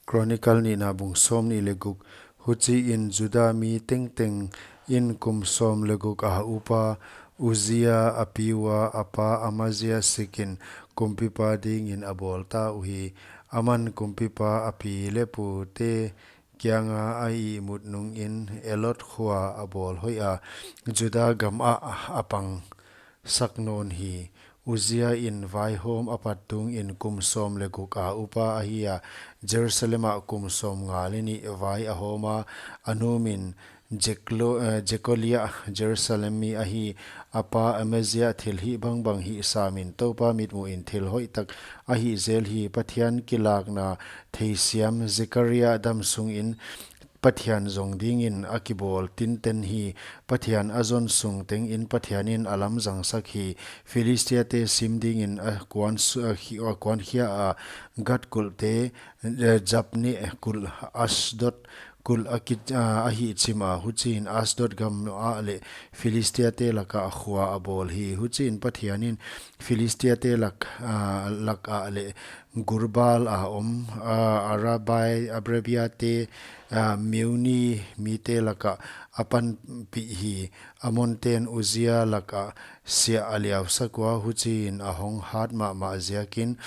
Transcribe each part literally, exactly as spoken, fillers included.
Chronicle nihna bung sawmnih leh guk. Huchiin Juda mi tengteng in kum sawm leh guk a upa Uzia a pi ua a pa Amazia sikin kumpipa dingin a bawlta uhi. Aman kumpipa a pi leh pute kianga a ihmut nungin Elot khua a bawl hoiha, Juda gamah a pang sak nawn hi. Uzia in vaihawm a pat tungin kum sawm leh guk a upa ahi a, Jerusalem ah kum sawmnga leh nih vai a hawm a, a nu min Jeklo-, eh, Jekolia, Jerusalem mi ahi. A pa Amazia thilhih bangbang hih samin Toupa mitmuhin thil hoihtak a hih zel hi. Pathian kilakna theisiam Zekaria damsungin Pathian zong dingin a kibawl tinten hi. Pathian a zon sung tengin Pathianin a lamzangsak hi. Philistiate sim dingin a kuan su-, a khi-, a kuankhia a, Gat kulhte, eh, Jabneh kulh, Asdod kulh a ki-, a, a hihchim a, huchiin Asdod gam ah leh Philistiate lakah khua a bawl hi. Huchiin Pathianin Philistiate lak, a, lakah leh Gurbaal a om, a, Arabai, Arabiate, a, Meuni mite lakah a panpih hi. Amonten Uzia lakah siah a liausak ua, huchiin a hong hat mahmah ziakin,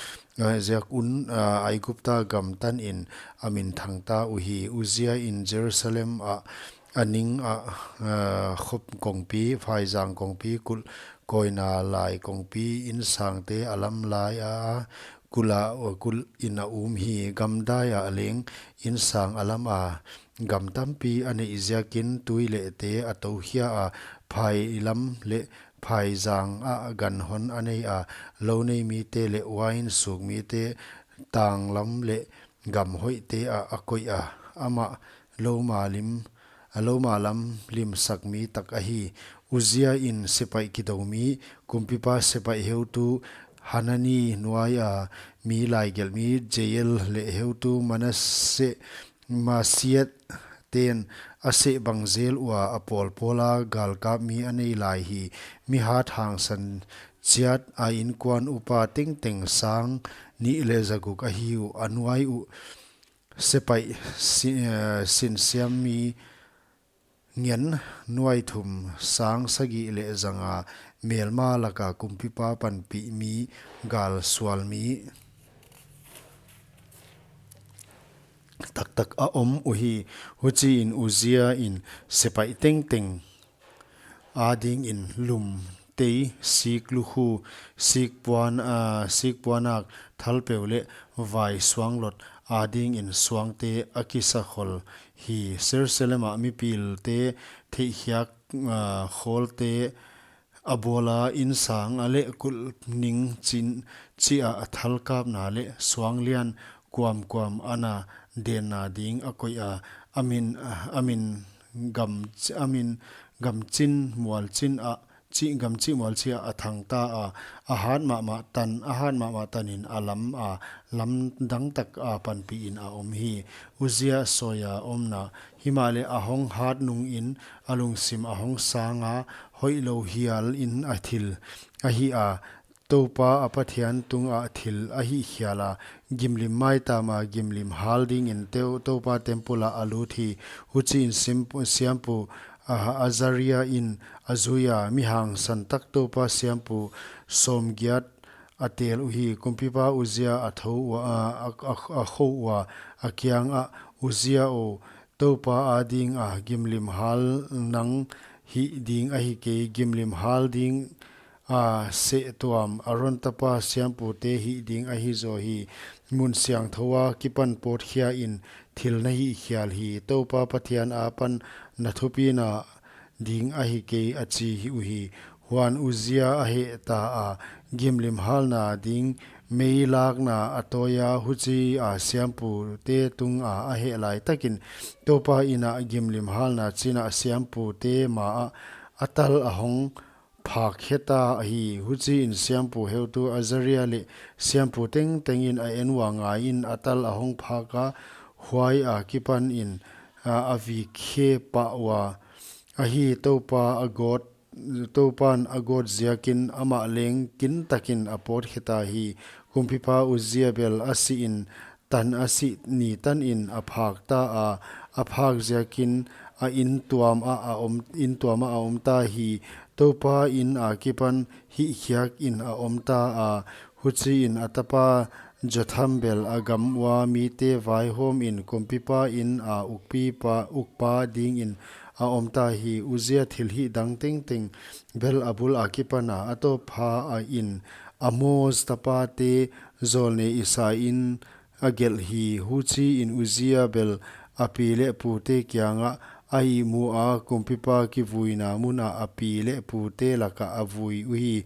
a, ziak un, a, Aigupta gam tanin a minthangta uhi. Uzia in Jerusalem ah a ning ah, a, khop kongpi, phaizang kongpi, kulh kawina lai kongpi, insangte a lam lai a, kulh a, kulh in a um hi. Gamdai ah leng insang a lam a, gam tampi a neih ziakin tuilehte a toukhia a, phailam leh phaizang ah ganhon a nei a, lou nei mite leh uain suk mite, tanglam leh gam hoihte ah a koih a, amah lou malam, a lou malam limsak mi tak ahi. Uzia in sepaih kidoumi, kumpipa sepaih heutu Hanani nuaia mi laigelhmi Jeiel leh heutu Manasseh, Maaseiah ten a seh bang zel ua, a pawlpawla galkapmi a nei lai hi. Mi hat hangsan chiat a inkuan upa tengteng sang nih leh zaguk ahi uh. A nuai uh sepaih si-, eh, sinsiammi ngen nuai thum, sang sagih leh zanga, melma laka kumpipa panpihmi, galsualmi taktak a om uhi. Huchiin Uzia in sepaih tengteng adingin lum, tei, sik lukhu, sik puan, a, sik puanak, thalpeu leh vai suanglot adingin suangte a kisakhol hi. Jerusalem ah mipilte theihkhiak, a, khawlte a bawla, insang a leh kulh ning chin chih a thalkapna leh suanglian kuamkuam ana denna ding a koih a, a min, a, a min gam, a min gamchin mualchin ah, chih gamchih mualchih ah a thangta a, a hat mahmah tan, a hat mahmah tanin a lam a, lamdang tak a panpihin a om hi. Uzia sawia omna, himahleh a hong hat nungin a lungsim a hong sanga, hoihlou hialin a thil ahi a, Toupa a Pathian tungah thil a hihkhial a, gimlim maitama gimlim hal dingin teu-, Toupa temple ah a lut hi. Huchiin sim-, siampu, a, Azaria in a zuia, mi hangsan tak Toupa siampu sawmgiat a tel uhi. Kumpipa Uzia a thou ua, a, a, a, a khou ua, a kiangah, Uzia aw, Toupa adinga gimlim hal nang hih ding ahi kei, gimlim hal ding a seh tuam Aron tapa siampute hih ding ahi zaw hi. Mun siangthou akipan pawtkhiain thil na hihkhial hi. Toupa Pathian akipan na thupina ding ahi kei, a chi hi uhi. Huan Uzia a hehta a, gimlim halna ding mei lakna a tawia, huchia siampute tunga a heh laitakin Toupa inn ah gimlim halna chinah siampute maah a tal a hong phak kheta hi. Huchiin siampu heutu Azaria leh siampu tengtengin a en ua, ngaiin a tal a hong phak a, huai akipanin, a, a vik khe pah ua. Ahi, Toupa a gawt, Toupan a gawt ziakin amah leng kintakin a pawtkhe ta hi. Kumpipa Uzia bel a sihin tan a sih ni tanin a phakta a, a phak ziakin a inn tuam ah a om, inn tuam ah a omta hi. Toupa inn akipan hihkhiakin a omta a, huchiin a tapa Jotham bel a gam ua mite vaihawmin kumpipa inn a ukpipa, ukpa dingin a omta hi. Uzia thilhih dang tengteng bel a bul akipana a tawppha a in, Amoz tapate zawlnei Isaiin a gelh hi. Huchiin Uzia bel a pi leh pute kiangah a ihmu a, kumpipa kivuina munah a pi leh pute lakah a vui uhi.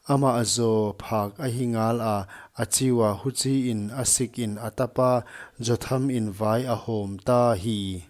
Amah zaw phak ahi ngala, a chi ua, huchiin a sikin a tapa Jothamin vai a hawmta hi.